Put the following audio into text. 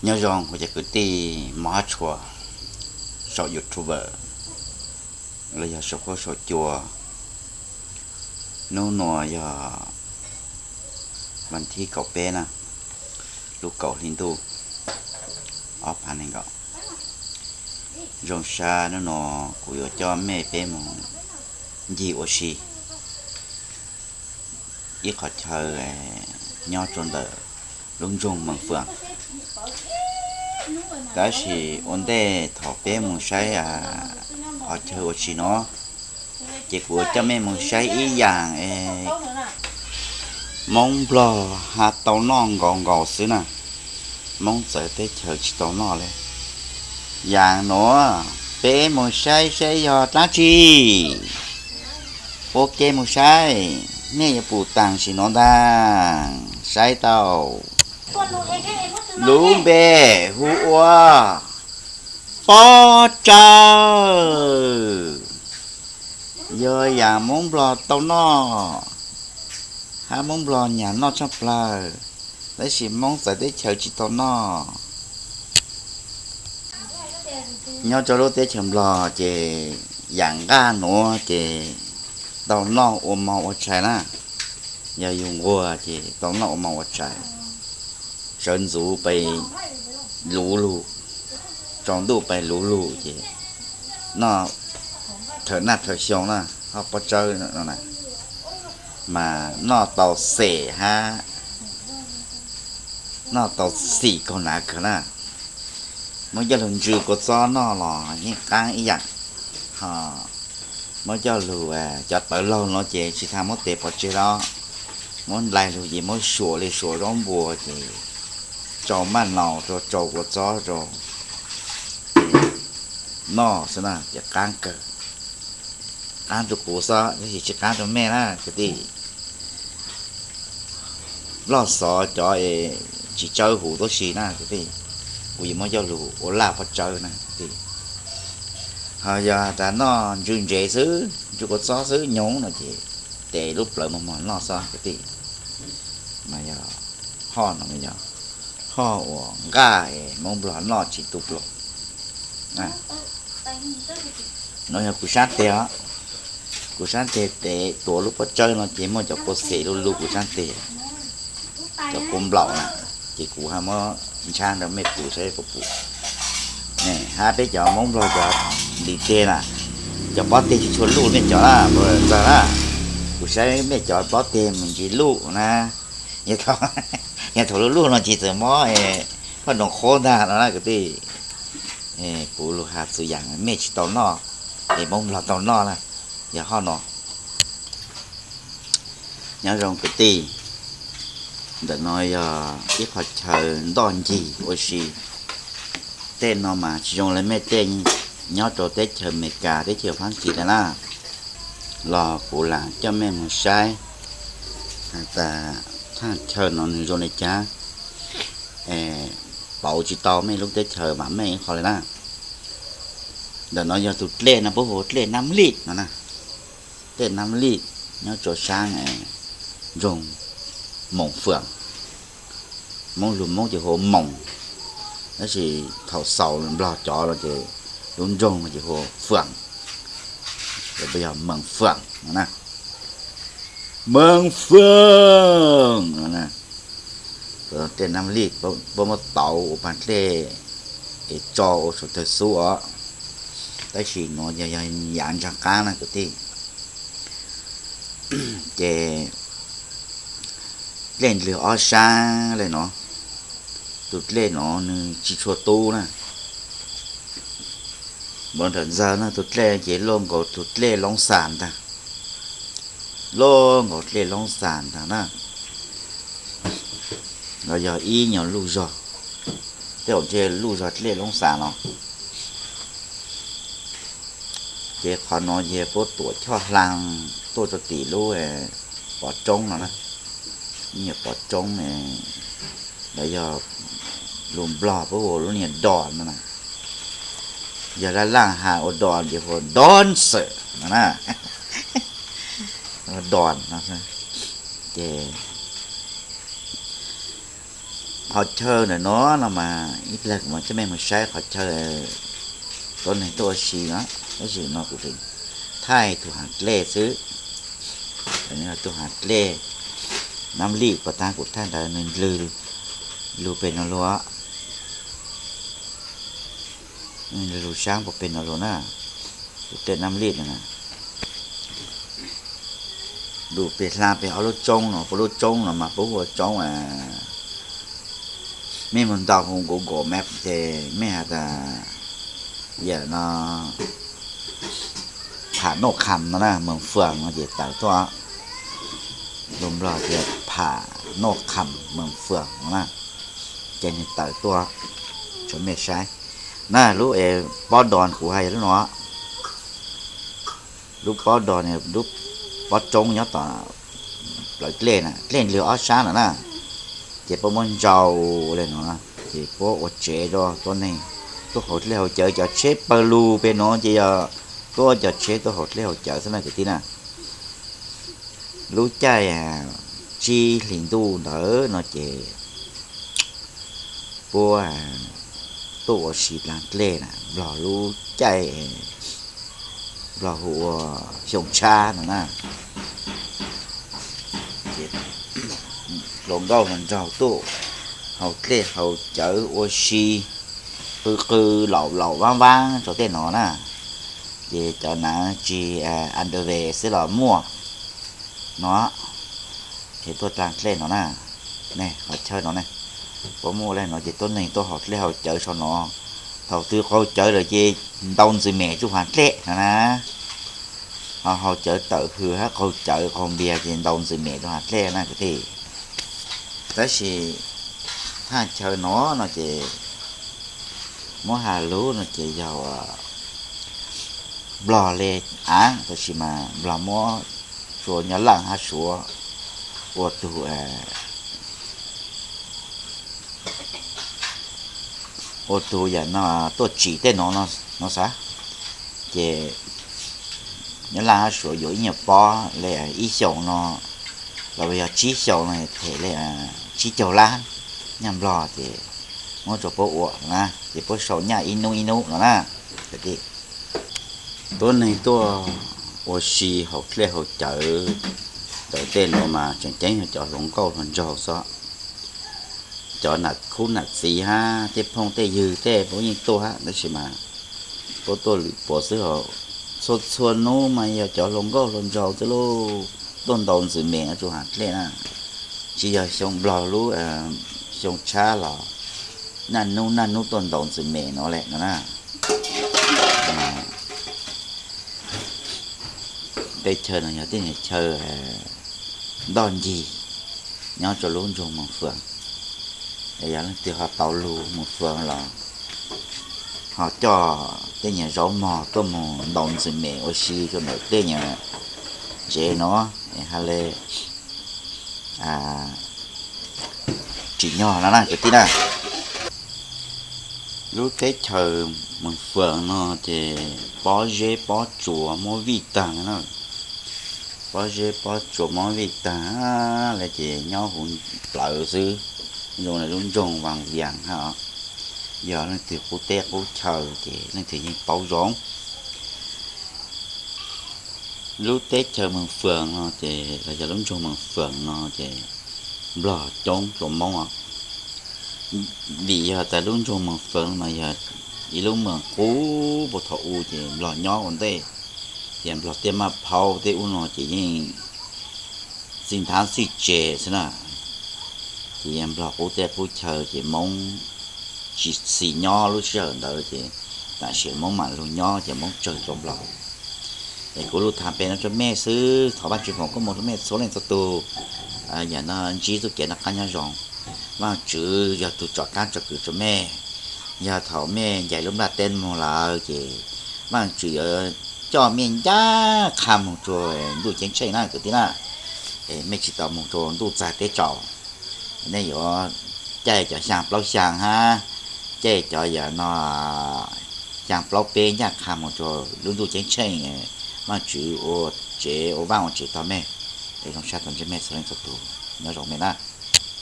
Nyob zoo kuv cov kwv tij Hmoob Hab Tshua, saum YouTube los yog saum huab saum cua. Hnub nuav yog vas thib kaum peb na, lub kaum hli ntuj, ob phav nees nkaum. Zoo sab hnub nuav kuv yuav coj mej peb moog ncig ua si ib qhov chaw nyob rua ntawm lub nroog Mees Fwm. Tab sis ua ntej thaum peb moog saib qhov chaw ua si no, ces kuv coj mej moog saib ib yaam es Moob Nplog hab tau noj nkaus nkaus xwb na. Moob txawv teb chaws tsis tau noj le. Yaam nuav peb moog saib saib yog dlaab tsi. Ua ke moog saib, mej yuav pum taag sim nuav ntaag. Saib tau lub npe hu ua pob tsawb. Yog yaam Moob Nplog tau noj hab Moob Nplog nyam noj tshaj plawg, tab sis Moob txawv teb chaws tsis tau noj. Nyob rua lub teb chaws Nplog ces yaam nqaj nuav ces tau noj ua mov ua tshais na. Yog yug nquag ces tau noj ua mov ua tshais, sawv ntxuv pes luv lug, tsaus ntuj pes luv lug ces noj rhawv naj rhawv xyoo na, ho pob tsawb no na, mas noj tau xem hab noj tau xim kaug nav kawg na. Muab coj lug ntsw kua txob noj los yeej qaab ib yaam, ho muab coj lug, cov tawv laug no ces tsis tas muab tes pov tseg los, muab nplaig lug ces muab suam li suam zaub npua ces tsau maj naus rau, tsau kua txob rau, noj xwb na ces qaab kawg. Qaab rua kuv xwb tab sis tsis qaab rua mej na kwv tij. Loj xov cov es tsis tsawb huv tuab si na kwv tij, kuv yuav muab coj lug ua laj pob tsawb na kwv tij. Ho yog tas noj ntsw ntsev xwb, ntsw kua txob xwb nyob no ces tes lub plawv mos mos noj xwb kwv tij. Mas yog hoj no yog hoj uas nqaj es Moob Nplog noj tsis tu plaub. No yog kuv sab teg os, kuv sab teg tes tuav lub pob tsawb no ces muaj cov kua xem lug lug kuv sab teg, cov kua nplaum na, ces kuv ho muab ntshab rau mej pum saib puas pum. Hab peb cov Moob Nplog cov ntim teg na, cov pob teg tsis tshua luj mej cov na, txawg na. Kuv saib mej cov pob teg mus ntsis luj na, yog thaum luj luj no ces txawm muab phaj nroos qhuab ntag no na kwv tij. Kuv lug has txhua yaam mej tsis tau noj es Moob Nplog tau noj na, yog hoj no. Nyob zoo kwv tij, ntawm no yog ib qhov chaw ntoj ncig ua si. Tej no mas tsis zoo le mej tej nyob rau teb chaws Amelikas, teb chaws Fab Kis le na, los kuv lam coj mej moog saib has tas thaaj chaw no nwg zoo le caag, pauv tsis tau mej lub teb chaws mas mej ib qho le na. Ntawm no yog tug dlej no puab hu dlej Nab Lij no na, dlej Nab Lij nyob rua saab nroog Moos Fwm. Moob lug Moob ces hu Moos, tab sis thaum xaus Nplog cov los ces lub nroog no ces hu Fwm, ces puab yog Mees Fwm no na. Mees Fwm no na. Dlej Nab Lij puab muab tauv ua paag dlej es tso ua saum tawg xub os, tab sis nuav yog yaav ntsaag qaab na kwv tij. Ces dlej ndlwg ob saab le no, tug dlej no nwg tsis tshua tub na. Npaum nrawm ntxawg no tug dlej ces luaj nkaus tug dlej Loob Xas ntag, luaj nkaus dlej Loob Xas ntag na. Los yog ib nyuag luj zog, tej zaum ntshe luj zog dlej Loob Xas no. Ces qhov no yog puab tuam choj hlaag tuaj rua tim lub pov roob no na, ib nyuag pov roob, los yog lus Nplog puab hu lub niag dos no na. Yog laj laaj has ua dos ces hu dos xwm no na. Ua dos no ces Qhov chaw ntawm no no mas ib plag kuv mam coj mej mus saib qhov chaw tuab neeg tuaj ua si no, tab sis no kuv thaij tus hav dlej xwb. Tus hav dlej Nab Lij puas tag kuv thaij ntawd nws lug pem no lug, lug sab puag pem no lug na. Tus dlej Nab Lij no na, lug pem hla pem ob lub tsoob no, puab lub tsoob no mas puab hu ua tsoob, mej mus ntaus hauv Google Map ces mej has tas yam no Pham Noj Kham no na, Mees Fwm no ces tawm tuaj. Lus Nplog tias Pham Noj Kham Mees Fwm no na, ces nws tawm tuaj tso mej saib na. Lub es pob dos kuv hais yog lub no, lub pob dos, lub pob tsoob nyob tom plawv dlej na, dlej lug ob sab no na. Ces puab muab ntsau le no, ces puab ua tsev rau tuab neeg tuaj haus dlej haus cawv. Cov tsheb pawg lug pem no ces yog tuaj cov tsheb tuaj haus dlej haus cawv xwb na kwv tij na. Lub caij tsib hlis ntuj ntawd no ces puab tuaj ua si dlaag dlej na, Nplog lub caij, Nplog hu ua xyoo tshab no na. Hluas nkauj hluas nraug tuaj haus dlej haus cawv ua si, qw qw laum laum vaab vaab rau tej no na. Ces cov nav tsis underwear xwb los muaj no, es tuaj dlaag dlej no na. Ne qhov chaw no ne, puab muaj le no ces tuab neeg tuaj haus dlej haus cawv sau no. Thaum twg qaug cawv lawm ces ntaus ntxwg mem rua hav dlej no na. Ho haus cawv tawm hws hab qaug cawv qaug npias ces ntaus ntxwg mem rua hav dlej na kwv tij. Tab sis thaj chaw no no ces muab has lug no ces yog Nplog le aav, tab sis mas Nplog muab tsua Nyab Laaj hab Suav ua tug ua tug yam no tuaj tsim tej no no xav. Ces Nyab Laaj hab Suav yuav ib nyuag pob le ib xyoos no los yog tsib xyoos no them le tsib caug lab nyaj Nplog ces muab rua puab ua na, ces puab sau nyaj ib nub ib nub no na. Tuab neeg tuaj ua si haus dlej haus cawv ntawm tej nuav mas tseem ceeb yog cov hluas nkauj hluas nraug xwb. Cov nam khub nam txiv hab tej phooj tej ywg tej puab yeej tuaj hab, tab sis mas puab tuaj lwm puas xwb. Txhua txhua nub mas yog cov hluas nkauj hluas nraug xwb lauj, tuaj ntaus ntxwg mem rua hav dlej na. Tsis yog xyoo Nplog lub xyoo tshab los naj nub naj nub tuaj ntaus ntxwg mem no le no na. Teb chaws no yog teb chaws ntoj ncig nyob rua lub nroog Moos Fwm. Yog leej twg ho tau lug Moos Fwm los ho coj tej nyuag zaub mog tuaj mus ntaus ntxwg mem ua si rua ntawm tej nyuag tsev no es ha le tsim nyog no na kwv tij na. Lub teb chaws Moos Fwm no ces pob zeb pob tsuas muab vij taag na. Pob zeb pob tsuas muab vij taag le ces nyob huv plawv xwb. Zoo le lub nroog Vaas Vias hab. Yog leej twg qub teb qub chaw ces leej twg yeej paub zoo. Lub teb chaws Moos Fwm no ces los yog lub nroog Moos Fwm no ces Nplog coob dlua Moob os. Vim yog tas lub nroog Moos Fwm mas yog ib lub moos qub puag thaum u ces Nplog nyob ua ntej, ces Nplog tej maj phaub tej ub no ces yeej txij nthab txij tseg xwb na. Ces yog Nplog qub teb qub chaw ces Moob tsis xis nyob lub sij hawm ntawd ces tam sim Moob mam lug nyob ces Moob tsawg dlua Nplog. Es kuv lug tham pem no rua mej xwb, thov Vaajtswv foom koob moov rua mej txhua leej txhua tug. Yam no ntsib txuj kev noj qab nyob zoo, Vaajtswv yog tug tsom qaab tsom kwm rua mej. Yog thaum mej ncaim lub nplaj teb moog lawm ces Vaajtswv yuav coj mej ncaj qha moog rua ntuj ceeb tsheej na kwv tij na. Mej tsis tau moog rua ntuj txag teb tsaus, nej yuav caij cov xyaa plaub xyaa hab, caij cov yam no xyaa plaub peb ncaj qha moog rua lub ntuj ceeb tsheej. Vaajtswv ua tsev ua vaaj ua tsev tog mej. Es zoo sab tau ntsib mej txhua leej txhua tug, nyob zoo mej na.